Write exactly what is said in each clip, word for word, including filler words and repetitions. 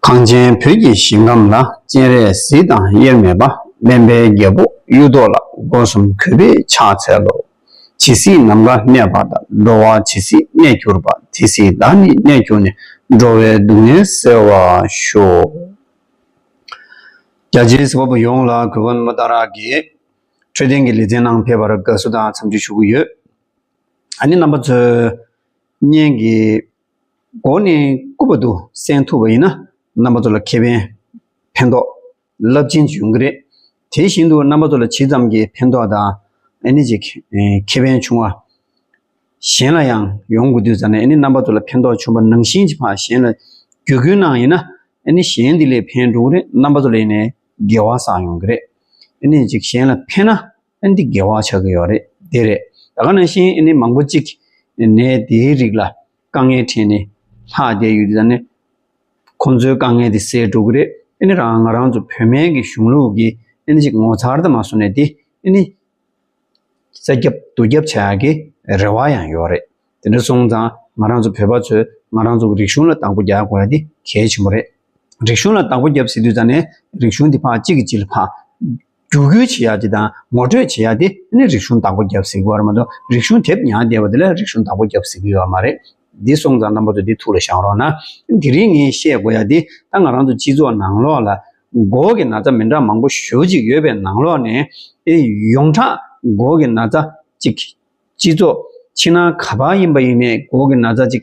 གངས་ཅན་བོད་ཀྱི་ཞིང་ཁམས་ལ། སྤྱན་རས་གཟིགས་དང་དབྱེར་མེད་པ། སྨན་པའི་རྒྱལ་པོ་གཡུ་ཐོག་ལ། སྒོ་གསུམ་གུས་པས་ཕྱག་འཚལ་ལོ། ཇི་སྲིད་ནམ་མཁའ་གནས་པ་དང་། འགྲོ་བ་ཇི་སྲིད་གནས་གྱུར་པ། དེ་སྲིད་བདག་ནི་གནས་གྱུར་ནས། འགྲོ་བའི་སྡུག་བསྔལ་སེལ་བར་ཤོག། རྒྱ་ཆེའི་གཟིགས་པ་པོ་ཡོངས་ལ་གུས་པ་སྨོན་ལམ་བཏབ་རག་གི། འཕྲོད་བསྟེན་གྱི་ལེ་ཚན་ནང་ཕེབས་པར་དགའ་བསུ་དང་འཚམས་འདྲི་ཞུ་གི་ཡོད། ཨ་ནི་རྣམ་པ་ཚོས་བརྙན་གྱི་མགོ་ནས་སྐུ་བར་དུ་གསན་ཐུབ་པ་ཡིན་ན། རྣམ་པ་ཚོ་ལ་ཁེ་ཕན་ཕན་ཐོགས་རླབས་ཆེན་ཅིག་ཡོང་གི་རེད། དེ་བཞིན་དུ་རྣམ་པ་ཚོ་ལ་ཇི་ཙམ་གྱི་ཕན་ཐོགས་དང་། ཨ་ནི་ཅིག་ཨེ་ཁེ་ཕན་བྱུང་བ་གཞན་ལ་ཡང་ཡོང་དགོས་དུས་ཙམ་ནས། ཨ་ནི་རྣམ་པ་ཚོ་ལ་ཕན་ཐོགས་བྱུང་བ་ནང་བཞིན་གྱི་ཕར་གཞན་ལ་བརྒྱུད་སྐུལ་གནང་ཡིན་ན། ཨ་ནི་གཞན་འདི་ལས་ཕན་འགྲོ་གི་རེད། རྣམ་པ་ཚོ་ལ་ཡིན་ནའི་དགེ་བ་བསགས་ཡོང་གི་རེད། ཨ་ནི་ཅིག་གཞན་ལ་ཕན་ན། ཨ་ནི་འདི་དགེ་བ་ཆགས་ཀྱི་ཡོད་རེད། དེ་རེད། ད་ག་ནང་བཞིན་ཨ་ནི་མང་པོ་ཅིག་ནད་དེའི་རིགས་ལ་དཀའ་ངལ་འཕྲད་ནས་ལྷག་བསྡད་ཡོད་དུས་ཙམ་ནས། ཁོང་ཚོའི་དཀའ་ངལ་དེ་སེལ་འགྲོ་གི་རེད། ཨ་ནི་རང་ང་རང་ཚོ་བོད་སྨན་གྱི་གཞུང་ལུགས་ཀྱི་ཨ་ནི་ཅིག་ངོ་མཚར་དུ་མ་སོང་ནས་དེ། ཨ་ནི་ས་རྒྱབ་རྡོ་རྒྱབ་བྱ་ཡག་གི་རེ་བ་ཡང་ཡོད་རེད། དེ་འདྲ་སོང་ཙང་ང་རང་ཚོ་བོད་པ་ཚོས་ང་རང་ཚོ་གི་རིག་གཞུང་ལ་བདག་པོ་རྒྱག་དགོས་ཡ་དེ་གལ་ཆེན་པོ་རེད། རིག་གཞུང་ལ་བདག་པོ་རྒྱབ་ཟེར་དུས་ཙམ་ནས། རིག་གཞུང་འདི་ཕར་གཅིག་གིས་གཅིག་ལ་ཕར་བསྒྱུར་བཀོད་བྱེད་ཡ་དེ་དང་ངོ་སྤྲོད་བྱེད་ཡ་དེ་ནི་རིག་གཞུང་བདག་པོ་རྒྱབ་ཟེར་གྱི་ཡོད་རེད་མ་གཏོགས། རིག་གཞུང་དེབ་ཉར་བསྡད་པ་དེ་ལ་རིག་གཞུང་བདག་པོ་རྒྱབ་ཟེར་གྱི་ཡོད་མ་རེད། འདི་སོང་ཙང་རྣམ་པ་ཚོ་འདི་ཐུགས་ལ་བཞག་རོགས་གནང་། དེ་རིང་ངས་བཤད་དགོས་ཡ་འདི། ད་ང་རང་ཚོ་སྤྱི་ཚོགས་ནང་ལོགས་ལ་མགོ་གི་ན་ཚ་མི་འདྲ་མང་པོ་ཞེ་པོ་ཅིག་ཡོད་པའི་ནང་ལོགས་ནས། ཨེ་ཡོངས་གྲགས་མགོ་གི་ན་ཚ་ཅིག་སྤྱི་ཚོགས་ཕྱི་ནང་ག་པར་ཡིན་པ་ཡིན་ནའི་མགོ་གི་ན་ཚ་ཅིག་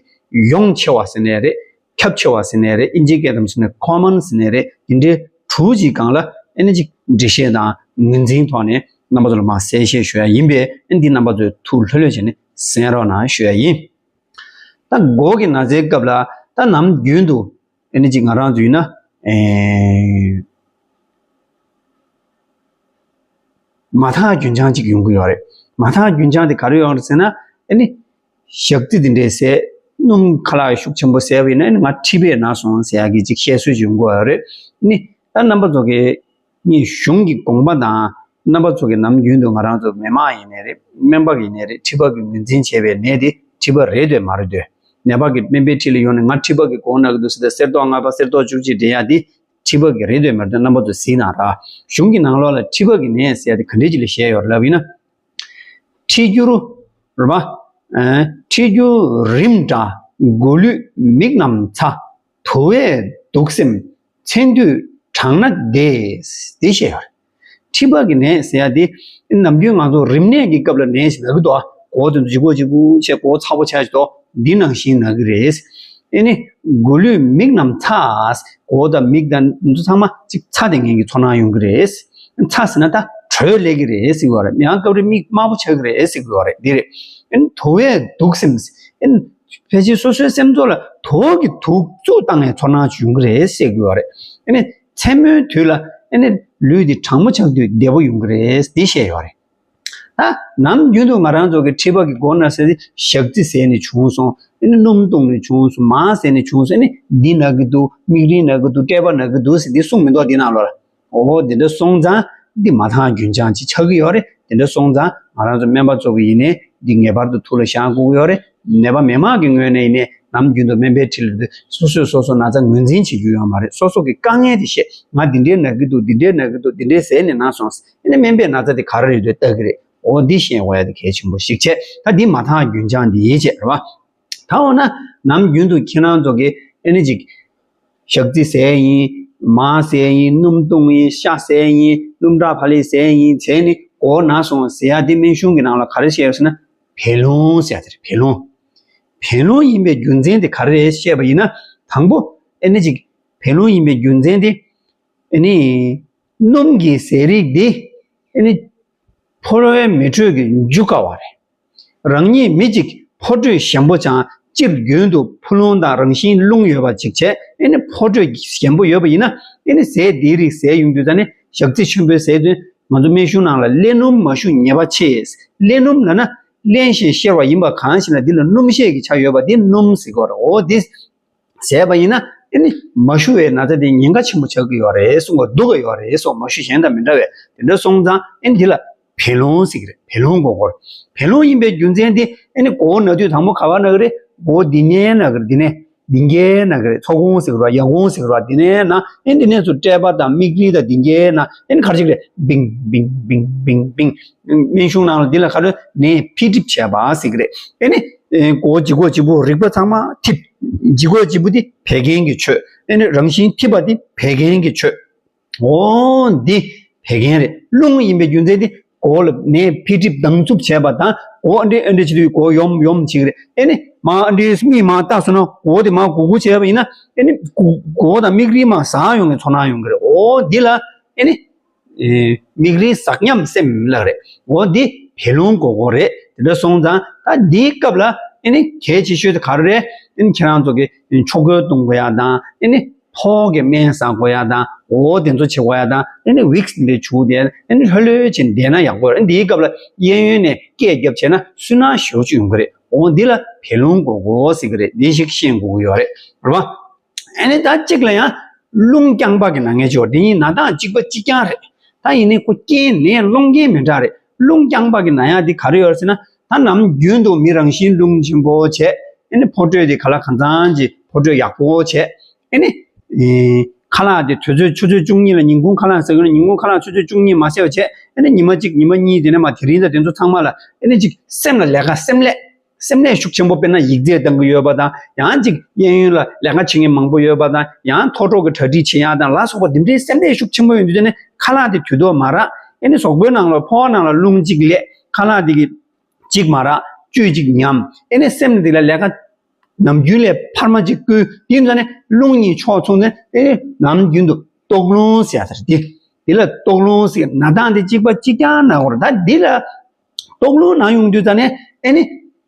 ཡོངས་ཆེ་བ་ཟེར་ནའི་རེད། ཁྱབ་ཆེ་བ་ཟེར་ནའི་རེད། ཨིན་ཇིའི་སྐད་དུ་ཟེར་ནའི་ཀོ་མན་ཟེར་ནའི་རེད། དེ་འདྲའི་དྲུག་ཅིག་སྒང་ལ་ཨ་ནི་ཅིག་འགྲེལ་བཤད་དང་ངོས་འཛིན་ཐོག་ནས་རྣམ་པ་ཚོ་ལ་མར་གསལ་བཤད་ཞུ་ཡ་ཡིན་པས། ཨ་ནི་འདི་རྣམ་པ་ཚོས་ཐུགས་ལྷོད་ལྷོད་བྱས་ནས་གསན་རོགས་གནང་ཞུ་ཡ་ཡིན། ད་མགོ་གི་ན་ཚའི་སྐབས་ལ་ད་ནམ་རྒྱུན་དུ་ཨ་ནི་ཅིག་ང་རང་ཚོ་ཡིན་ན། ཨེ། མ་དག་རྒྱུན་འཆང་ཅིག་ཡོང་གི་ཡོད་རེད། མ་དག་རྒྱུན་འཆང་དེ་ག་རེ་ཡོང་རེད་ཟེར་ན། ཨ་ནི་ཞག་རྩི་དེ་འདྲས་ཟས། སྣུམ་ཁ་ལག་ཤུགས་ཆེན་པོ་ཟས་པ་ཡིན་ན། ཨ་ནི་ང་མཁྲིས་པས་ན་སོང་ཟེར་ཡག་གི་ཅིག་བཤད་སྲོལ་ཅིག་ཡོང་གི་ཡོད་རེད། ཨ་ནི་ད་རྣམ་པ་ཚོ་གི་ངས་གཞུང་གི་དགོངས་པ་དང་། རྣམ་པ་ཚོ་གི་ནམ་རྒྱུན་དུ་ང་རང་ཚོ་མི་མང་ཡིན་ནའི་རེད། སྨན་པ་ཡིན་ནའི་རེད། མཁྲིས་པ་གི་ངོས་འཛིན་བྱས་པའི་ནད་དེ་མཁྲིས་པ་རེད་འདོད་མ་རེད་འདོད། ནད་པ་གི་སྨན་པའི་འཁྲིས་ལ་ཡོང་ནས་ང་མཁྲིས་པ་གི་མགོ་ན་གི་འདུག་ཟེར་ཏེ། གསེར་མདོག་ལྔ་པ་གསེར་མདོག་བཅུ་གཅིག་འདྲེན་ཡ་དེ་མཁྲིས་པ་གི་རེད་འདོད་མ་རེད་འདོད། རྣམ་པ་ཚོ་གཟིགས་གནང་ར། གཞུང་གི་ནང་ལོགས་ལ་མཁྲིས་པ་གི་ནད་ཟེར་ཡ་དེ་ག་འདྲས་ཅིག་ལ་བཤད་ཡོད་རེད་ལབ་ཡིན་ན། མཁྲིས་སྐྱུར་རེད་པ། ཨ། མཁྲིས་སྐྱུར་རིམས་འདྲ། མགོ་ལུས་མིག་རྣམས་ཚ། དུ་བས་སྡུག་སེམས་མཚན་དུས་གྲང་ན་བདེ། དེ་བཤད་ཡོད་རེད། མཁྲིས་པ་གི་ནད་ཟེར་ཡ་དེ་ནམ་རྒྱུན་ང་ཚོ་རིམས་ནད་ཀྱི་སྐབས་ལ་ནད་ཞིག་ན་གི་འདུག་ཨ། མགོ་དེ་ཚོ་ལྗིད་ཁོག་ལྗིད་ཁོག་བྱས། མགོ་ཚ་པོ་ཆགས་ཀྱི་འདུག་འདི་ནང་བཞིན་ན་གི་རེད། ཨེ་ནི་མགོ་ལུས་མིག་རྣམས་ཚ། མགོ་དང་མིག་དང་འདི་ཚོ་ཚང་མ་ཅིག་ཚ་དེ་ངན་གྱི་ཚོར་སྣང་ཡོང་གི་རེད། ཚ་ཟེར་ན་ད་དྲོད་སླེབས་ཀྱི་རེད་ཟེར་གྱི་ཡོད་རེད། ཡང་སྐབས་རེ་མིག་དམར་པོ་ཆགས་ཀྱི་རེད་ཟེར་གྱི་ཡོད་རེད། འདི་རེད། ཨེ་ནི་དུ་བས་སྡུག་སེམས། ཨེ་ནི་ཕལ་ཆེར་སོ་སོའི་སེམས་ཚོར་ལ་དུག་གིས་དུག་རྩུབ་བཏང་ནས་ཚོར་སྣང་ཅིག་ཡོང་གི་རེད་ཟེར་གྱི་ཡོད་རེད། ཨེ་ནི་མཚན་མོའི་དུས་ལ་ཨེ་ནི་ལུས་འདི་གྲང་མོ་ཆགས་དུས་བདེ་པོ་ཡོང་གི་རེད། འདི་བཤད་ཡོད་རེད། ད་ནམ་རྒྱུན་དུ་ང་རང་ཚོ་གི་མཁྲིས་པ་གི་མགོ་ན་ཟེར་དེ་ཞག་རྩི་ཟས་ནས་བྱུང་སོང་། ཨེ་ནི་སྣུམ་བཏུང་ནས་བྱུང་སོང་། མར་ཟས་ནས་བྱུང་སོང་། ཨེ་ནི་འདི་ན་གི་འདུག་མིག་རིལ་ན་གི་འདུག་སྐེད་པ་ན་གི་འདུག་ཟེར་འདི་གསུངས་མི་འདུག་འདི་ནང་ལོགས་ལ། འོ་འདི་འདྲ་སོང་ཙང་འདི་མ་དག་རྒྱུན་འཆང་ཅིག་ཆགས་ཀྱི་ཡོད་རེད། དེ་འདྲ་སོང་ཙང་ང་རང་ཚོ་སྨན་པ་ཚོ་གི་ཡིན་ནའི་འདི་ངེས་པར་དུ་ཐུགས་ལ་བཞག་དགོས་ཀྱི་ཡོད་རེད། ནད་པ་མི་མང་གི་ངོས་ནས་ཡིན་ནའི་ནམ་རྒྱུན་དུ་སྨན་པའི་འཁྲིས་ལ་སོ་སོས་སོ་སོ་ན་ཚ་ངོས་འཛིན་བྱེད་རྒྱུ་ཡོད་མ་རེད། སོ་སོ་གི་དཀའ་ངལ་དེ་བཤད། ང་འདི་འདྲའི་ན་གི་འདུག་འདི་འདྲའི་ན་གི་འདུག་འདི་འདྲའི་ཟས་ནས་ན་སོང་། ཨེ་ནི་སྨན་པས་ན་ཚ་དེ་ག་རེ་རེད་འདོད་ལྟ་གི་རེད། འོ་འདི་ཤེས་དགོས་ཡ་དེ་གལ་ཆེན་པོ་ཞིག་བྱས། ད་འདི་མ་དག་རྒྱུན་འཆང་འདི་ཡིན་བྱས་རེད་བ། ད་འོ་ན་ནམ་རྒྱུན་དུ་ཁྱེད་རང་ཚོ་གི་ཨེ་ནི་ཅིག་ཞག་རྩི་ཟས་ཡིན། མར་ཟས་ཡིན། སྣུམ་བཏུང་ཡིན། ཤ་ཟས་ཡིན། སྣུམ་བྲག་ཕ་ལི་ཟས་ཡིན་བྱས་ནི་མགོ་ན་སོང་ཟེར་ཡ་དེ་སྨན་གཞུང་གི་ནང་ལ་ག་རེ་བཤད་ཡོད་ཟེར་ན། བད་ལོང་ཟེར་ཡ་དེ་རེད། བད་ལོང་། བད་ལོང་ཡིན་པའི་རྒྱུ་མཚན་དེ་ག་རེ་རེད་བཤད་པ་ཡིན་ན། དང་པོ་ཨེ་ནི་ཅིག་བད་ལོང་ཡིན་པའི་རྒྱུ་མཚན་དེ་ཨེ་ནི་སྣུམ་གྱི་ཟས་རིགས་དེ་ཨེ་ནི་ཕོ་བའི་མེ་དྲོད་ཀྱིས་འཇུ་དཀའ་བ་རེད། རང་ཉིད་མི་གཅིག་ཕོ་དྲོད་ཞན་པོ་ཅན། སྤྱིར་རྒྱུན་དུ་ཕུ་ལུང་དང་རང་བཞིན་རླུང་ཡོད་པ་ཅིག་བྱས། ཨེ་ནི་ཕོ་དྲོད་ཞན་པོ་ཡོད་པ་ཡིན་ན། ཨེ་ནི་ཟས་འདིའི་རིགས་ཟས་ཡོང་དུས་ད་ནི་ཞག་རྩི་ཆེན་པོའི་ཟས་དུས་ང་ཚོ་སྨན་གཞུང་ནང་ལ་རླན་སྣུམ་མ་ཞུ་ཉེས་པ་ཆེ། རླན་སྣུམ་ལབ་ན་རླན་ཞིང་གཤེར་བ་ཡིན་པ་གང་ཞིག་ལ་འདི་ལ་སྣུམ་ཤས་ཀྱི་ཆ་ཡོད་པ་འདི་སྣུམ་ཟེར་གྱི་ཡོད་རེད། འོ་འདི་ཟས་པ་ཡིན་ན་ཨེ་ནི་མ་ཞུ་བའི་ན་ཚ་དེ་ཉེན་ཁ་ཆེན་པོ་ཆགས་ཀྱི་ཡོད་རེད་གསུངས་པ་འདུག་གི་ཡོད་རེད་གསུངས། མ་ཞུ་གཞན་དང་མི་འདྲ་བས། དེ་འདྲ་སོང་ཙང་ཨེ་ནི་འདི་ལ་བད་ལོང་ཟེར་གྱི་རེད། བད་ལོང་མགོ་སྐོར། བད་ལོང་ཡིན་པའི་རྒྱུ་མཚན་དེ་ཨེ་ནི་མགོ་ན་དུས་དང་པོ་ག་པར་ན་གི་རེད། མགོ་འདི་ནས་ན་གི་རེད། འདི་ནས། འདི་འགའི་ནང་གི་རེད། ཚོགས་ཁང་ཟེར་གི་རེད་པ། ཡ་གོང་ཟེར་གི་རེད་པ། འདི་ནས་ན་ཨེ་འདི་ནས་ཚུར་སྤྲད་པ་དང་མིག་རིལ་དང་འདི་འགའི་ནང་ཨེ་ནི་ག་རེ་ཅིག་རེད། བིང་བིང་བིང་བིང་བིང་། སྨན་གཞུང་ནང་ལ་འདི་ལ་ག་རེ་ནས་འཕེལ་འགྲིབ་བྱས་པ་ཟེར་གི་རེད། ཨེ་ནི་ཨེ་གོ་ལྗིད་ཁོག་ལྗིད་པོ་རིག་པ་ཚང་མ་འཐིབས། ལྗིད་ཁོག་ལྗིད་པོ་འདི་བད་ཀན་གྱི་ཆོས། ཨེ་ནི་རང་བཞིན་འཐིབས་པ་འདི་བད་ཀན་གྱི་ཆོས། འོ་འདི་བད་ཀན་རེད། རླུང་ཡིན་པའི་རྒྱུ་མཚན་འདི་གོ་ལ་ནས་འཕེལ་འགྲིབ་ལྡང་འཚུབ་བྱས་པ་དང་། གོ་ཨ་འདྲེ་ཨ་འདྲེ་བྱེད་དུས་གོ་ཡོམ་ཡོམ་བྱེད་ཀྱི་རེད། ཨེ་ནི་མ་ཨ་འདྲེ་མིག་མ་བལྟས་སོང་ན་གོ་དེ་མ་གུག་གུག་བྱས་པ་ཡིན་ན་ཨེ་ནི་གུ་གོ་དང་མིག་རིལ་མ་ཟག་ཡོང་གི་ཚོར་སྣང་ཡོང་གི་རེད། འོ་འདི་ལ་ཨེ་ནི་ཨེ་མིག་རིལ་ཟག་ཉམས་སེམས་ལབ་རེད། འོ་འདི་བད་རླུང་གོ་གོ་རེད། དེ་འདྲ་སོང་ཙང་ད་འདིའི་སྐབས་ལ་ཨེ་ནི་གལ་ཆེ་ཤོས་དེ་ག་རེ་རེད། ཨེ་ནི་ཁྱེད་རང་ཚོ་གི་ཆོ་ག་གཏོང་དགོས་ཡ་དང་། ཨེ་ནི་ཕོ་གི་སྨན་ཟ་དགོས་ཡ་དང་། འོ་དེ་ཚོ་བྱེད་དགོས་ཡ་དང་། ཨེ་ནི་ཝིག་སི་འདི་བྱུག་དེ་ཨེ་ནི་ལྷོད་ལྷོད་བྱས་བསྡད་ན་ཡག་པོ་རེད། འདིའི་སྐབས་ལ་གཡས་གཡོན་ནས་སྐད་བརྒྱབ་བྱས་ན་སུན་སྣང་ཞེ་པོ་ཅིག་ཡོང་གི་རེད། འོ་འདི་ལ་བད་རླུང་གོ་གོ་ཟེར་གི་རེད། འདི་ཞིག་ཤེས་དགོས་ཀྱི་ཡོད་རེད། རེད་པ། ཨེ་ནི་ད་གཅིག་ལ་ཡང་རླུང་རྐྱང་པ་གི་ན་མཁན་ཅིག་ཡོད་རེད། འདི་གཉིས་ན་ཐང་གཅིག་པ་གཅིག་རྐྱང་རེད། ད་ཡིན་ནའི་ཁོ་རྐྱེན་ནད་སློང་མཁན་མི་འདྲ་རེད། རླུང་རྐྱང་པ་གི་ན་ཡ་འདི་ག་རེ་ཡོད་རེད་ཟེར་ན། ད་ནམ་རྒྱུན་དུ་མི་རང་བཞིན་རླུང་ཆེན་པོ་བྱས། ཨེ་ནི་ཕོ་དྲོད་དེ་ག་ལ་གང་འཚམ་གྱི་ཕོ་དྲོད་ཡག་པོ་བྱས། ཨེ་ནི་ཨེ་ཁ་ལག་དེ་དུས་ཚོད་ཆུ་ཚོད་བཅུ་གཉིས་ལ་ཉིན་གུང་ཁ་ལག་ཟ་གི་ཡོད་ན་ཉིན་གུང་ཁ་ལག་ཆུ་ཚོད་བཅུ་གཉིས་མ་ཟས་པ་བྱས། ཨེ་ནི་ཉི་མ་གཅིག་ཉི་མ་གཉིས་དེ་ནས་མ་དེ་རིང་དང་དེ་ཚོ་ཚང་མ་ལ་ཨེ་ནི་ཅིག་སེམས་ལ་ལས་ཀ་སེམས་ལས་སེམས་ནད་ཤུགས་ཆེན་པོ། དཔེར་ན་ཡིག་ཚད་གཏང་གི་ཡོད་པ་དང་། ཡང་ཅིག་གཡས་གཡོན་ལ་ལས་ཀ་བྱེད་མཁན་མང་པོ་ཡོད་པ་དང་། ཡང་མཐོ་གྲོགས་ཀྱི་གྲ་སྒྲིག་བྱེད་ཡག་དང་ལ་སོགས་པ་འདི་འདྲའི་སེམས་ནད་ཤུགས་ཆེན་པོ་ཡོང་དུས་དེ་ནས་ཁ་ལག་དེ་དུས་ཐོག་མ་རག་ཨེ་ནི་གཟུགས་པོའི་ནང་ལ་ཕོ་བ་ནང་ལ་རླུང་གཅིག་ལས། ཁ་ལག་དེ་གི་གཅིག་མ་རག་བཅུད་གཅིག་ཉམས། ཨེ་ནི་སེམས་ནད་དེ་ལ་ལས་ཀ་ནམ་རྒྱུན་ལས་འཕར་མ་གཅིག་བསྐུལ། དེ་ཡིན་ཙང་ནས་རླུང་གཉིས་ཕྱོགས་མཚུངས་ནས་ཨེ་ནི་ནམ་རྒྱུན་དུ་ལྟོགས་རླུང་ཟེར་ཡ་ཟེར་དེ། དེ་ལ་ལྟོགས་རླུང་ཟེར། ན་ཐང་དེ་གཅིག་པ་གཅིག་རྐྱང་ན་གོ་རེད། ད་འདི་ལ་ལྟོགས་རླུང་ན་ཡོང་དུས་ཙ་ནས་ཨེ་ནི་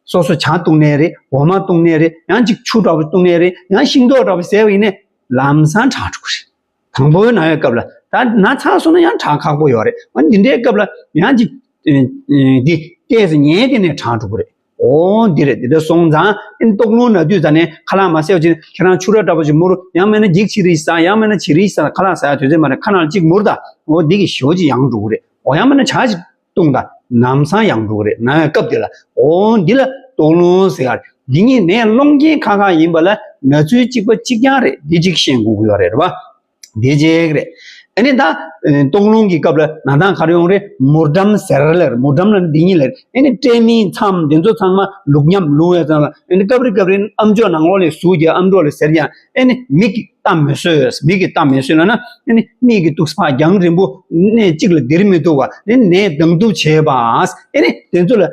སོ་སོ་ཇ་བཏུང་ནའི་རེད། འོ་མ་བཏུང་ནའི་རེད། ཡང་ཅིག་ཆུ་འདྲ་པོ་བཏུང་ནའི་རེད། ཡང་ཤིང་ཏོག་འདྲ་པོ་ཟས་པ་ཡིན་ནའི་ལམ་སང་དྲག་འགྲོ་གི་རེད། དང་པོའི་ན་ཡོད་སྐབས་ལ། ད་ན་ཚར་སོང་ན་ཡང་དྲག་ཁག་པོ་ཡོད་རེད། འོ་འདི་འདྲའི་སྐབས་ལ་ཡང་ཅིག་ཨེ་ཨེ་འདི་སྐད་ཟེར་ཉན་དེ་ནས་དྲག་འགྲོ་གི་རེད། འོ་འདི་རེད། འདི་འདྲ་སོང་ཙང་ཨེ་ནི་ལྟོགས་རླུང་ན་དུས་ཙ་ནས་ཁ་ལག་མ་ཟས་པ་ཅིག་ཁྱེད་རང་ཕྱུར་ར་འདྲ་པོ་ཅིག་མུར། ཡང་མིན་ན་འགྱིག་ཕྱི་རིལ་ཟ། ཡང་མིན་ན་བྱི་རིལ་ཟ། ཁ་ལག་ཟ་ཡ་དུས་ཚོད་མ་རེད། ཁ་ནང་ལ་ཅིག་མུར་ད། འོ་འདི་གི་ཞོ་ཅིག་ཡང་འགྲོ་གི་རེད། འོ་ཡང་མིན་ན་ཇ་ཅིག་བཏུང་ད། ལམ་སང་ཡང་འགྲོ་གི་རེད། ན་ཡ་སྐབས་དེ་ལ། འོ་འདི་ལ་ལྟོགས་རླུང་ཟེར་ཡ་རེད། འདི་གཉིས་ནད་སློང་མཁན་ཁག་ཁག་ཡིན་པ་ལ་ན་ཚོད་གཅིག་པ་གཅིག་རྐྱང་རེད། འདི་གཅིག་ཤེས་དགོས་ཀྱི་ཡོད་རེད། རེད་པ། འདི་གཅིག་རེད། ཨེ་ནི་ད་ལྟོགས་རླུང་གི་སྐབས་ལ་ན་ཐང་ག་རེ་ཡོང་རེད། མུར་འགྲམ་ཟེར་ལ། མུར་འགྲམ་ལ་འདི་གཉིས་ལ། ཨེ་ནི་སྐྲན་མིག་མཚམས་དེ་ཚོ་ཚང་མ་ལུག་ཉམས་ལུག་ཡ་ཙང་ལ། ཨེ་ནི་སྐབས་རེ་སྐབས་རེ་ཨམ་ཅོག་ནང་ལོགས་ལ་ཟུག་རྒྱག་ཨམ་ཅོག་ལ་ཟེར་ཡ། ཨེ་ནི་མིག་གིས་ལྟ་མི་བཟོད། མིག་གིས་ལྟ་མི་བཟོད་ལབ་ན། ཨེ་ནི་མིག་གི་ཏོག་ཙམ་རྒྱང་རིང་པོ་གནས་གཅིག་ལ་ལྡིར་མི་ཐུབ་པ། ཨེ་ནི་ནད་ལྡང་འདུག་བྱེད་པ། ཨེ་ནི་དེ་ཚོ་ལ་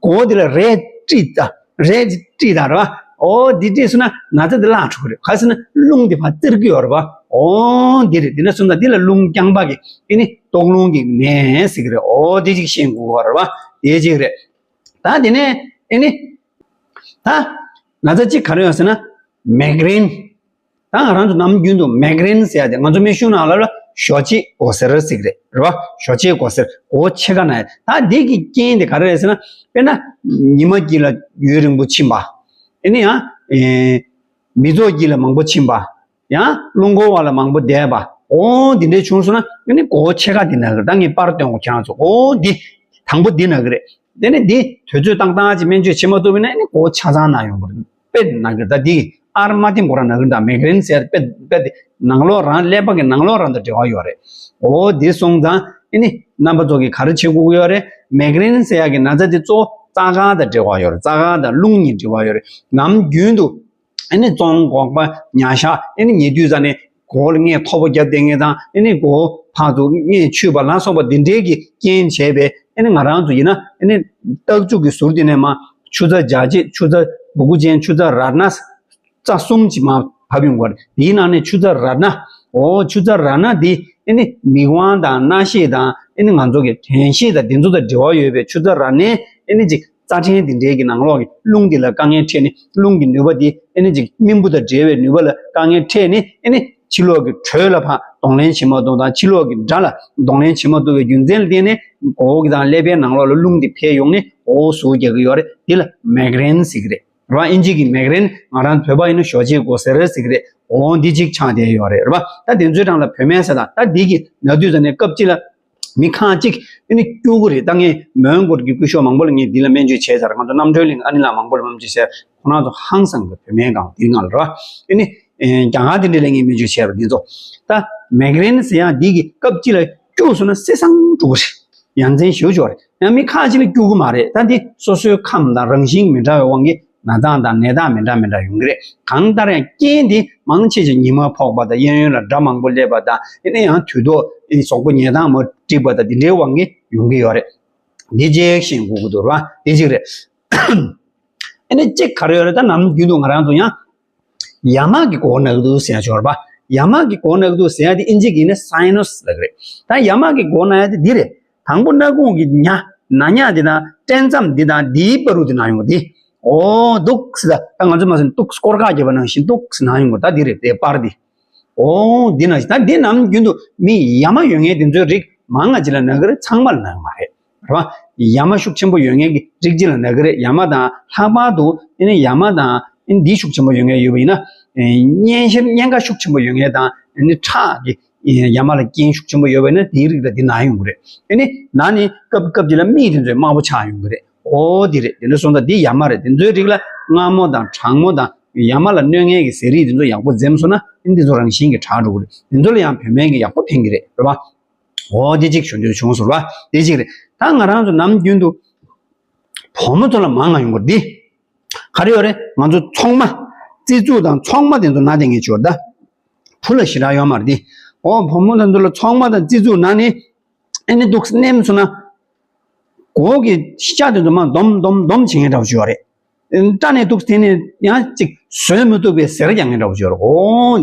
གོ་དེ་ལ་རས་དཀྲིས་ད། རས་དཀྲིས་ད་རེད་པ། འོ་འདི་དཀྲིས་སོང་ན་ན་ཚ་དེ་བརླག་འགྲོ་གི་རེད། ག་ཟེར་ན་རླུང་དེ་ཕར་བཙིར་གི་ཡོད་རེད་པ། འོ་འདི་རེད། འདི་ན་སོང་ཙང་འདི་ལ་རླུང་རྐྱང་པ་གི་ཨེ་ནི་ལྟོགས་རླུང་གི་ནད་ཟེར་གི་རེད། འོ་འདི་གཅིག་ཤེས་དགོས་པ་རེད་པ། དེ་གཅིག་རེད། ད་དེ་ནས་ཨེ་ནི་ད་ན་ཚ་གཅིག་ག་རེ་ཡོད་ཟེར་ན་མའི་གྷི་རེན། ད་ང་རང་ཚོ་ནམ་རྒྱུན་དུ་མའི་གྷི་རེན་ཟེར་ཡ་དེ་ང་ཚོ་སྨན་གཞུང་ནང་ལ་ལ་ཞོ་ཆེ་མགོ་སེར་ཟེར་གི་རེད། རེད་པ། ཞོ་ཆེ་མགོ་སེར། མགོ་ཆེ་ཁ་ན་ཡ། ད་འདི་གི་རྐྱེན་དེ་ག་རེ་རེད་ཟེར་ན། དཔེར་ན་ཉི་མ་དཀྱིལ་ལ་ཡུན་རིང་པོ་ཕྱིན་པ། ཨེ་ནི་ཡང་ཨེ་མི་ཚོགས་དཀྱིལ་ལ་མང་པོ་ཕྱིན་པ། ཡང་རླུང་འཁོར་བ་ལ་མང་པོ་བསྡད་པ། འོ་འདི་འདྲའི་བྱུང་སོང་ན་ཨེ་ནི་མགོ་ཆེ་ཁ་འདི་ན་གི་རེད། ད་ངས་པར་སྟོན་གོ་ཁྱེད་རང་ཚོ། འོ་འདི་དང་པོ་འདི་ན་གི་རེད། དེ་ནས་འདི་དུས་ཚོད་ཏག་ཏག་ཅིག་སྨན་བཅོས་བྱེད་མ་ཐུབ་པ་ཡིན་ན་ཨེ་ནི་མགོ་ཆ་ཚང་ན་ཡོང་གི་རེད། དཔེ་ན་གི་རེད། ད་འདི་ཨར་མ་ཏིང་གོ་ར་ན་གི་རེད། ད་མའི་གྷི་རེན་ཟེར་དཔེ་དཔེ་དེ་ནང་ལོགས་རང་ཀླད་པ་གི་ནང་ལོགས་རང་དང་འབྲེལ་བ་ཡོད་རེད། འོ་འདི་སོང་ཙང་ཨེ་ནི་རྣམ་པ་ཚོ་གི་ག་རེ་བྱེད་དགོས་ཀྱི་ཡོད་རེད། མའི་གྷི་རེན་ཟེར་ཡ་གི་ན་ཚ་དེ་གཙོ་བོ་རྩ་ཁང་དང་འབྲེལ་བ་ཡོད་རེད། རྩ་ཁང་དང་རླུང་གཉིས་འབྲེལ་བ་ཡོད་རེད། ནམ་རྒྱུན་དུ་ཨེ་ནི་བཙོང་འགོག་པ་ཉ་ཤ་ཨེ་ནི་ཉལ་དུས་ཙ་ནས་མགོ་ལ་མངལ་མཐོ་པོ་བརྒྱབ་བསྡད་མཁན་དང་། ཨེ་ནི་མགོ་བོ་ཕར་ཚུར་མངལ་ཆུད་པ་ལ་སོགས་པ་འདི་འདྲའི་གི་རྐྱེན་བྱས་པས། ཨེ་ནི་ང་རང་ཚོ་ཡིན་ན་ཨེ་ནི་རྟགས་འཇུག་གི་ཟུར་དེ་ནས་མར་ཆུ་ཚ་འཇའ་ཆི། ཆུ་ཚ་སྦུ་གུ་ཅན། ཆུ་ཚ་ར་ན། རྩ་གསུམ་གྱིས་མར་བབས་ཡོང་གི་རེད། དེའི་ནང་ནས་ཆུ་ཚ་ར་ན། འོ་ཆུ་ཚ་ར་ན་འདི་ཨེ་ནི་མིག་དབང་དང་རྣ་ཤེས་དང་། ཨེ་ནི་ང་ཚོ་གི་དྲན་ཤེས་དང་འདི་ཚོ་དང་འབྲེལ་བ་ཡོད་པའི་ཆུ་ཚ་ར་ནའི་ཨེ་ནི་ཅིག་རྩ་ཕྲན་འདི་འདྲའི་གི་ནང་ལོགས་ཀྱི་རླུང་འདི་ལ་དཀའ་ངལ་འཕྲད་ནས། རླུང་གི་ནུས་པ་འདི་ཨེ་ནི་ཅིག་རྨེན་བུ་དང་འབྲེལ་བའི་ནུས་པ་ལ་དཀའ་ངལ་འཕྲད་ནས། ཨེ་ནི་ཕྱི་ལོགས་ཀྱི་དྲོད་ལ་ཕར་གདོང་ལེན་བྱེད་མ་ཐུབ་དང་། ཕྱི་ལོགས་ཀྱི་སྒྲ་ལ་གདོང་ལེན་བྱེད་མ་ཐུབ་པའི་རྒྱུ་མཚན་ལ་བརྟེན་ནས་མགོ་བོ་གི་དང་ཀླད་པའི་ནང་ལོགས་ལ་རླུང་འདི་འཕེལ་ཡོང་ནས་འོ་ཟུག་རྒྱག་གི་ཡོད་རེད། འདི་ལ་མའི་གྷི་རེན་ཟེར་གི་རེད། རེད་པ། ཨིན་ཇི་གི་མའི་གྷི་རེན། ང་རང་བོད་པ་ཡིན་ན་ཞོ་ཆེ་མགོ་སེར་ཟེར་གི་རེད། འོ་འདི་གཅིག་ཆགས་བསྡད་ཡོད་རེད། རེད་པ། ད་དེ་ཚོའི་གྲས་ལ་བུད་མེད་ཟེར་དང་། ད་འདི་གི་ན་དུས་ཙ་ནས་སྐབས་གཅིག་ལ་མི་ཁག་ཅིག་ཨེ་ནི་སྐྱུག་གི་རེད། ད་ངས་མོན་གྷོ་གི་སྐུ་ཞབས་མང་པོ་ལ་ངས་འདི་ལ་སྨན་བཅོས་བྱས་ཚར། ང་ཚོ་རྣམ་གྲོལ་གླིང་ཨ་ནི་ལགས་མང་པོ་ལ་སྨན་བཅོས་བྱས། ཁོ་རང་ཚོ་ཧང་སང་གི་བོད་སྨན་ཁང་དེའི་ནང་ལ་རེད་བ། ཨེ་ནི། ཨེ། རྒྱ་གར་དེ་འདྲ་ལ་ངས་སྨན་བཅོས་བྱས་པ་འདི་ཚོ། ད་མའི་གྷི་རེན་ཟེར་ཡག་འདི་གི་སྐབས་གཅིག་ལ་སྐྱུགས་སོང་ན་སེ་སང་འགྲོ་གི་རེད། ཡ་མཚན་ཞེ་པོ་ཅིག་ཡོད་རེད། ཡང་མི་ཁ་ཅིག་ལ་སྐྱུག་གི་མ་རེད། ད་འདི་སོ་སོའི་ཁམས་དང་རང་བཞིན་མི་འདྲ་བའི་དབང་གིས་ན་ཚ་དང་ནད་རྟགས་མི་འདྲ་མི་འདྲ་ཡོང་གི་རེད། གང་ལྟར་ཡང་རྐྱེན་འདི་མང་ཆེ་ཆེ་ཉི་མ་ཕོག་པ་དང་གཡས་གཡོན་ལ་སྒྲ་མང་པོ་སླེབས་པ་དང་། ཨེ་ནི་ཡང་དུས་ཐོག་ཨེ་ནི་གཟུགས་པོ་ཉལ་སྟངས་མ་འགྲིག་པ་དང་འདི་འདྲའི་དབང་གིས་ཡོང་གི་ཡོད་རེད། འདི་གཅིག་ཤེས་དགོས་ཀྱི་འདུག་ར། འདི་གཅིག་རེད། ཨེ་ནི་གཅིག་ག་རེ་ཡོད་རེད། ད་ནམ་རྒྱུན་དུ་ང་རང་ཚོ་ཡང་ཡ་མ་གི་མགོ་ན་གི་འདུག་ཟེར་ཡ་ཅིག་ཡོད་རེད་པ། ཡ་མ་གི་མགོ་ན་གི་འདུག་ཟེར་ཡ་དེ་ཨིན་ཇི་གི་ནི་སའི་ནོ་སི་ལབ་ཀྱི་རེད། ད་ཡ་མ་གི་མགོ་ན་ཡ་དེ་འདི་རེད། དང་པོ་སྣ་ཁུང་གི་ཉ་ན་ཉ་འདི་དང་སྐྲན་མཚམས་འདི་དང་འདིའི་བར་དུ་དེ་ན་ཡོང་གི་འདི། འོ་འདུག་སེ། ད་ང་ཚོ་མ་ཟིན་འདུག་སེ་སྐོར་ཁ་རྒྱབ་པ་ནང་བཞིན་འདུག་སེ་ན་ཡོང་གི། ད་འདི་རེད་དེ་པར་འདི། འོ་འདི་ན་ད་འདི་ནམ་རྒྱུན་དུ་མི་ཡ་མ་ཡོད་མཁན་དེ་ཚོའི་རིགས་མང་ང་ཅིག་ལ་ན་གི་རེད། ཚང་མ་ལ་ན་གི་མ་རེད། རེད་བ། ཡ་མ་ཤུགས་ཆེན་པོ་ཡོད་མཁན་གྱི་རིགས་གཅིག་ལ་ན་གི་རེད། ཡ་མ་དང་ལྷག་པར་དུ་ཨེ་ནི་ཡ་མ་དང་ཨེ་ནི་འདི་ཤུགས་ཆེན་པོ་ཡོད་མཁན་ཡོད་པ་ཡིན་ན། ཨེ་གཉན་གཤིས་གཉན་ཁ་ཤུགས་ཆེན་པོ་ཡོད་མཁན་དང་ཨེ་ནི་ཁྲག་གི་ཡ་མ་ལ་རྐྱེན་ཤུགས་ཆེན་པོ་ཡོད་པ་ཡིན་ན་དེའི་རིགས་ལ་འདི་ན་ཡོང་གི་རེད། ཨེ་ནི་ན་ནི་སྐབས་སྐབས་དེ་ལ་མིག་དེ་ཚོ་དམར་པོ་ཆགས་ཡོང་གི་རེད། འོ་འདི་རེད། དེ་འདྲ་སོང་ཙང་འདི་ཡ་མ་རེད། དེ་ཚོའི་རིགས་ལ་མངར་མོ་དང་གྲང་མོ་དང་ཡ་མ་ལ་གནོད་མཁན་གྱི་ཟས་རིགས་དེ་ཚོ་ཡག་པོ་འཛེམ་སོང་ན་ཨེ་ནི་འདི་ཚོ་རང་བཞིན་གྱིས་དྲག་འགྲོ་གི་རེད། དེ་ཚོ་ལ་ཡང་བོད་སྨན་གྱིས་ཡག་པོ་ཕན་གྱི་རེད། རེད་བ། འོ་དེ་གཅིག་ཞུ་འདོད་བྱུང་སོང་ར། དེ་གཅིག་རེད། ད་ང་རང་ཚོ་ནམ་རྒྱུན་དུ་བུ་མོ་ཚོ་ལ་མང་ང་ཡོང་གི་རེད། འདི་ག་རེ་ཡོད་རེད། ང་ཚོ་ཚོགས་མ། རྩི་ཚུགས་དང་ཚོགས་མ་དེ་ཚོ་ན་དེ་ངས་བྱོར་ད། བུ་ལ་ཞེ་དྲག་ཡོད་མ་རེད་འདི། འོ་བུ་མོ་དེ་ཚོ་ལ་ཚོགས་མ་དང་རྩི་ཚུགས་ན་ནི་ཨེ་ནི་འདུག་སེ་མནན་སོང་ན། མགོ་གི་ཤ་དེ་ཚོ་མར་སྡོམ་སྡོམ་སྡོམ་བྱེད་མཁན་འདྲ་བོ་ཅིག་ཡོད་རེད། སྐྲ་ནས་འདུག་དེ་ནས་ཡང་ཅིག་བཟོད་མི་ཐུབ་པའི་ཟེར་རྒྱག་མཁན་འདྲ་བོ་ཅིག་ཡོད་རེད། འོ་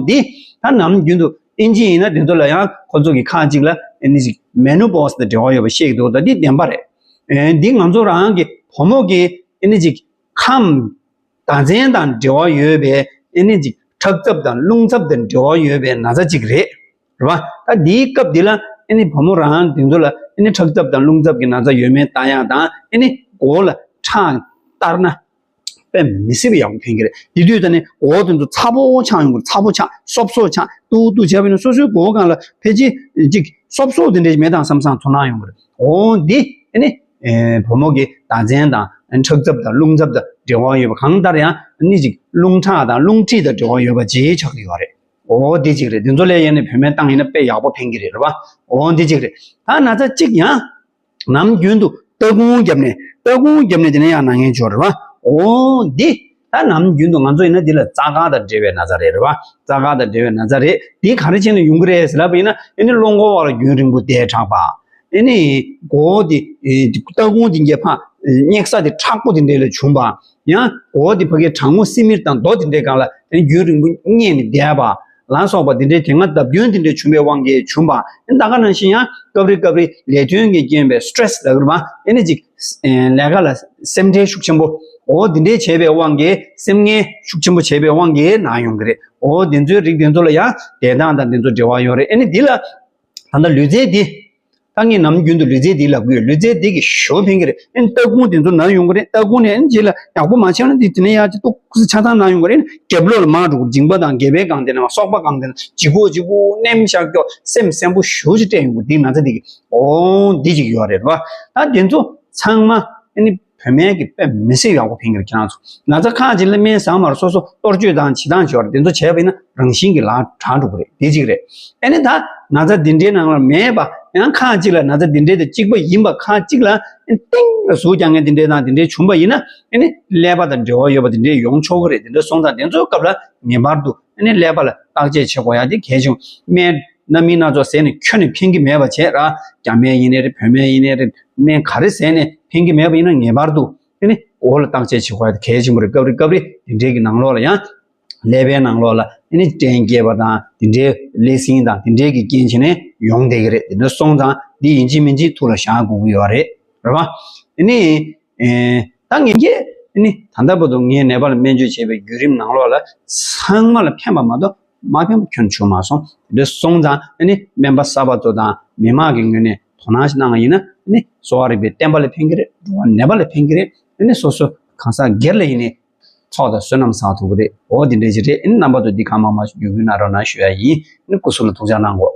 འདི་ད་ནམ་རྒྱུན་དུ་ཨིན་ཇི་ཡིན་ན་དེ་ཚོ་ལ་ཡང་ཁོ་ཚོ་གི་ཁག་ཅིག་ལ་ཨེ་ནི་ཅིག་མེ་ནོ་པོ་སི་དང་འབྲེལ་བ་ཡོད་པ་བཤད་ཀྱི་འདུག་ད་འདི་བདེན་པ་རེད། ཨེ་འདི་ང་ཚོ་རང་གི་བུ་མོ་གི་ཨེ་ནི་ཅིག་ཁམས་ཟླ་མཚན་དང་འབྲེལ་བ་ཡོད་པའི་ཨེ་ནི་ཅིག་ཁྲག་འཛག་དང་རླུང་འཛག་དང་འབྲེལ་བ་ཡོད་པའི་ན་ཚ་ཅིག་རེད། རེད་བ། ད་འདིའི་སྐབས་འདི་ལ་ཨེ་ནི་བུ་མོ་རང་དེ་ཚོ་ལ་ཨེ་ནི་ཁྲག་འཛག་དང་རླུང་འཛག་གི་ན་ཚ་ཡོད་མེད་ལྟ་ཡག་དང་ཨེ་ནི་མགོ་ལ་ཁྲག་གཏར་ན་དཔེ་མི་སྲིད་པའི་ཡག་པོ་ཕན་གྱི་རེད། དེ་དུས་ད་ནི་མགོ་དེ་ཚོ་ཚ་པོ་ཆགས་ཡོང་གི་རེད། ཚ་པོ་ཆགས་སོབ་སོབ་ཆགས་ཏུག་ཏུག་བྱས་པ་ཡིན་ན་སོ་སོའི་མགོ་སྒང་ལ་ཕལ་ཆེར་ཅིག་སོབ་སོབ་དེ་འདྲས་མེད་དང་བསམ་བསམ་ཚོར་སྣང་ཡོང་གི་རེད། འོ་འདི་ཨེ་ནི་ཨེ་བུ་མོ་གི་ཟླ་མཚན་དང་ཁྲག་འཛག་དང་རླུང་འཛག་དང་འབྲེལ་བ་ཡོད་པ། གང་ལྟར་ཡང་ཨེ་ནི་ཅིག་རླུང་ཁྲག་དང་རླུང་མཁྲིས་དང་འབྲེལ་བ་ཡོད་པ་ཅིག་ཆགས་ཀྱི་ཡོད་རེད། འོ་འདི་གཅིག་རེད། འདི་ཚོ་ལ་ཡང་ནི་བོད་སྨན་བཏང་ཡིན་ན་དཔེ་ཡག་པོ་ཕན་གྱི་རེད། རེད་བ། འོ་འདི་གཅིག་རེད། ད་ན་ཚ་གཅིག་ཡང་ནམ་རྒྱུན་དུ་སྟ་གོན་བརྒྱབ་ནས་སྟ་གོན་བརྒྱབ་ནས་དེ་ནས་ཡང་ན་མཁན་ཅིག་ཡོད་རེད་བ། འོ་འདི་ད་ནམ་རྒྱུན་དུ་ང་ཚོ་ཡིན་ན་འདི་ལ་རྩ་དཀར་དང་འབྲེལ་བའི་ན་ཚ་རེད། རེད་བ། རྩ་དཀར་དང་འབྲེལ་བའི་ན་ཚ་རེད། འདི་ག་རེ་བྱས་ནས་ཡོང་གི་རེད་ཟེར་ལབ་པ་ཡིན་ན་ཨེ་ནི་རླངས་འཁོར་བ་ལ་རྒྱུན་རིང་པོ་བསྡད་དྲགས་པ། ཨེ་ནི་མགོ་བོ་དེ་ཨེ་སྟ་གོན་དེ་འགས་ཕར་ཨེ་སྙེག་ས་དེ་མཁྲེགས་པོ་དེ་འདྲས་ལ་བྱུང་བ། ཡང་མགོ་བོ་དེ་ཕ་གིའི་གྲང་མོ་སི་མིར་དང་རྡོ་དེ་འདྲས་སྒང་ལ་ཨེ་རྒྱུན་རིང་པོ་བསྙེགས་ནས་བསྡད་པ་ལ་སོགས་པ་དེ་འདྲས་དེ་སྔ་བརྡབ་སྐྱོན་དེ་འདྲས་བྱུང་བའི་དབང་གིས་བྱུང་བ། ཨེ་ད་ག་ནང་བཞིན་ཡང་སྐབས་རེ་སྐབས་རེ་ལས་དོན་གྱི་རྐྱེན་པས་སི་ཊེ་རེ་སི་ལབ་ཀྱི་རེད་པ། ཨེ་ནི་ཅིག་ཨེ་ལས་ཀ་ལ་སེམས་ཁྲལ་ཤུགས་ཆེན་པོ་འོ་དེ་འདྲས་བྱས་པའི་དབང་གིས་སེམས་ངལ་ཤུགས་ཆེན་པོ་བྱས་པའི་དབང་གིས་ན་ཡོང་གི་རེད། འོ་དེ་ཚོའི་རིགས་དེ་ཚོ་ལ་ཡང་བསྡད་སྟངས་དང་དེ་ཚོ་འབྲེལ་བ་ཡོད་རེད། ཨེ་ནི་འདི་ལ་ད་ལྟ་ལུས་རྩལ་འདི། ད་ངས་ནམ་རྒྱུན་དུ་ལུས་རྩལ་འདི་ལབ་ཀྱི་ཡོད། ལུས་རྩལ་འདི་གི་ཞོ་ཕན་གྱི་རེད། ཨེ་སྟ་གོན་དེ་ཚོ་ན་ཡོང་གི་རེད། སྟ་གོན་ནས་ཨེ་རྗེས་ལ་ཡག་པོ་མ་བྱས་ན་འདི་དེ་ནས་ཡག་ཅིག་ཏོག་ཙམ་ཆ་ཚང་ན་ཡོང་གི་རེད། རྒྱབ་ལོགས་ལ་མར་འགྲོ་གི་རེད། མཇིང་པ་དང་སྒལ་པའི་སྒང་དེ་ནས་སོག་པ་སྒང་དེ་ནས་ལྗིད་ཁོག་ལྗིད་ཁོག་མནན་བཞག་ཀྱོག་སེམས་སེམས་པོ་ཞོ་ཅིག་སྤྲད་ཡོང་གི་འདི་ན་ཚ་འདི་གི་འོ་འདི་ཅིག་ཡོད་རེད་བ། ད་དེ་ཚོ་ཚང་མ་ཨེ་ནི་བོད་སྨན་གྱི་དཔེ་མི་སྲིད་ཡག་པོ་ཕན་གྱི་རེད། ཁྱེད་རང་ཚོ་ན་ཚ་ཁག་ཅིག་ལ་སྨན་ཟ་མ་རེད། སོ་སོ་གཏོར་སྐྱོན་དང་བྱེད་སྟངས་བྱེད་པ་རེད། དེ་ཚོ་བྱས་པ་ཡིན་ན་རང་བཞིན་གྱིས་ལག་དྲག་འགྲོ་གི་རེད། དེ་གཅིག་རེད། ཨེ་ནི་ད་ན་ཚ་འདི་འདྲའི་ནང་ལ་མེད་པ་ཡང་ཁག་ཅིག་ལ་ན་ཚ་འདི་འདྲའི་དང་གཅིག་པ་ཡིན་པ་ཁག་ཅིག་ལ་ཨེ་གཏིང་ལ་ཟུག་རྒྱག་མཁན་འདི་འདྲའི་དང་འདི་འདྲའི་བྱུང་པ་ཡིན་ན་ཨེ་ནི་ཀླད་པ་དང་འབྲེལ་བ་ཡོད་པ་འདི་འདྲའི་ཡོང་ཆོག་གི་རེད། དེ་འདྲ་སོང་ཙང་དེ་ཚོའི་སྐབས་ལ་ངེས་པར་དུ་ཨེ་ནི་ཀླད་པ་ལ་བརྟག་དཔྱད་བྱེད་དགོས་ཡ་དེ་གལ་ཆེན་པོ། སྨན་སྣ་མིན་སྣ་ཚོགས་ཟས་ནས་ཁྱོན་ནས་ཕན་གྱི་མེད་པ་བྱས་ར། རྒྱ་སྨན་ཡིན་ནའི་རེད། བོད་སྨན་ཡིན་ནའི་རེད། སྨན་ག་རེ་ཟས་ནས་ཕན་གྱི་མེད་པ་ཡིན་ན་ངེས་པར་དུ་ཨེ་ནི་འོ་ལ་བརྟག་དཔྱད་བྱེད་དགོས་ཡ་དེ་གལ་ཆེན་པོ་རེད། སྐབས་རེ་སྐབས་རེ་དེ་འདྲའི་གི་ནང་ལོགས་ལ་ཡང་ཀླད་པའི་ནང་ལོགས་ལ་ཨེ་ནི་སྐྲན་སྐྱེས་པ་དང་དེ་འདྲའི་ཀླད་སྲིན་དང་དེ་འདྲའི་གི་རྐྱེན་བྱས་ནས་ཡོང་བསྡད་ཀྱི་རེད། དེ་འདྲ་སོང་ཙང་འདི་ཡིན་གཅིག་མིན་གཅིག་ཐུགས་ལ་བཞག་དགོས་ཀྱི་ཡོད་རེད། རེད་བ། ཨེ་ནི། ཨེ། ད་ངས་ཀྱིས་ཨེ་ནི་ད་ལྟ་བར་དུ་ངས་ནད་པ་ལ་སྨན་བཅོས་བྱས་པའི་བརྒྱུད་རིམ་ནང་ལོགས་ལ་ཚང་མ་ལ་ཕན་པ་མ་གཏོགས་མ་ཕན་པ་ཁྱོན་བྱུང་མ་སོང་། དེ་འདྲ་སོང་ཙང་ཨེ་ནི་སྨན་པ་གསར་པ་ཚོ་དང་མི་མང་གི་ངོས་ནས་དོ་སྣང་ཞིག་གནང་བ་ཡིན་ན་ཨེ་ནི་གསོ་བ་རིག་པའི་བསྟན་པ་ལ་ཕན་གྱི་རེད། འགྲོ་བ་ནད་པ་ལ་ཕན་གྱི་རེད། ཨེ་ནི་སོ་སོ་གང་ཟག་སྒེར་ལ་ཡིན་ནའི་ཚོགས་དང་བསོད་ནམས་བསགས་ཐུབ་ཀྱི་རེད། འོ་དེ་འདྲ་ཞིག་རེད། ཨེ་ནི་རྣམ་པ་ཚོ་འདི་གང་མང་མང་ཞིག་བརྒྱུད་སྐུལ་གནང་རོགས་གནང་ཞུ་ཡ་ཡིན། ཨེ་ནི་སྐུ་གཟུགས་ལ་ཐུགས་ཅག་གནང་གོ།